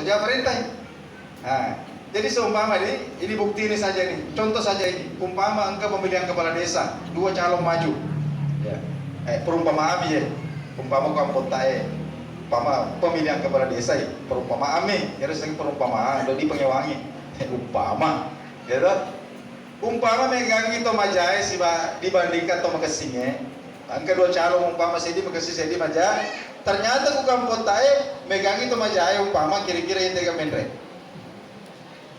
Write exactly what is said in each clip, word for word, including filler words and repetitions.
Maja parentah. Nah, jadi seumpama di, ini bukti ini saja nih, contoh saja ini. Umpama engka pemilihan kepala desa, dua calon maju. Ya. Eh, perumpamaan ya. Umpama kampong tae, umpama pemilihan kepala desa ya, perumpamaan nih, harus lagi perumpamaan, udah dipengewangi. Eh, umpama, ya toh? Umpama megangi to majae siba dibandingkan to makessinge. Engka dua calon umpama seddi makessing seddi maja. Ternyata ku kampong tae megangi to majae umpama kira-kira iya tega menre.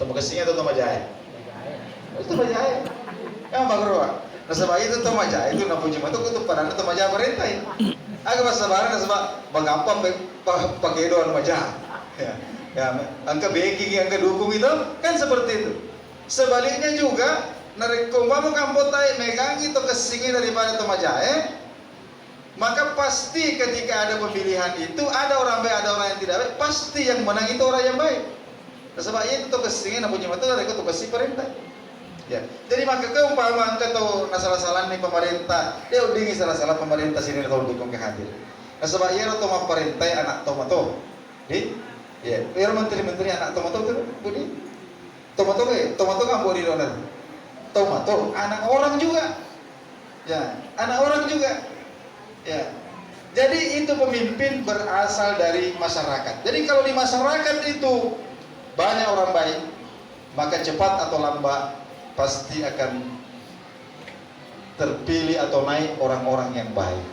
To makessinge atau to majae? To majae. Yang bagus, Pak. Nasaba itu to majae itu napuji matu ku tu padanna to maja parentah. Aga passabarang nasaba magampang pe-, pa-, pakedo anu maja. Ya. Ya, engka backing, engka dukung itu kan seperti itu. Sebaliknya juga, narekko umpama kampong tae megangi to kessinge daripada to majae, maka pasti ketika ada pemilihan itu, ada orang baik, ada orang yang tidak baik, pasti yang menang itu orang yang baik. Nasaba iya to kessinge napuji matu narekko to kessing parentah. Ya. Jadi maka ke umpama engka to nasala-salanni pemerintah, de weddingi sala-sala pemerintah sini to dukung ke hadir. Nasaba iya to mapparentai anak to mato. Di? Ya. Iya menteri-menteri anak to mato tu, Budi. Tomato e, tomato kan boleh dona. Tomato anak orang juga. Ya, anak orang juga. Ya. Jadi itu pemimpin berasal dari masyarakat. Jadi kalau di masyarakat itu banyak orang baik, maka cepat atau lambat pasti akan terpilih atau naik orang-orang yang baik.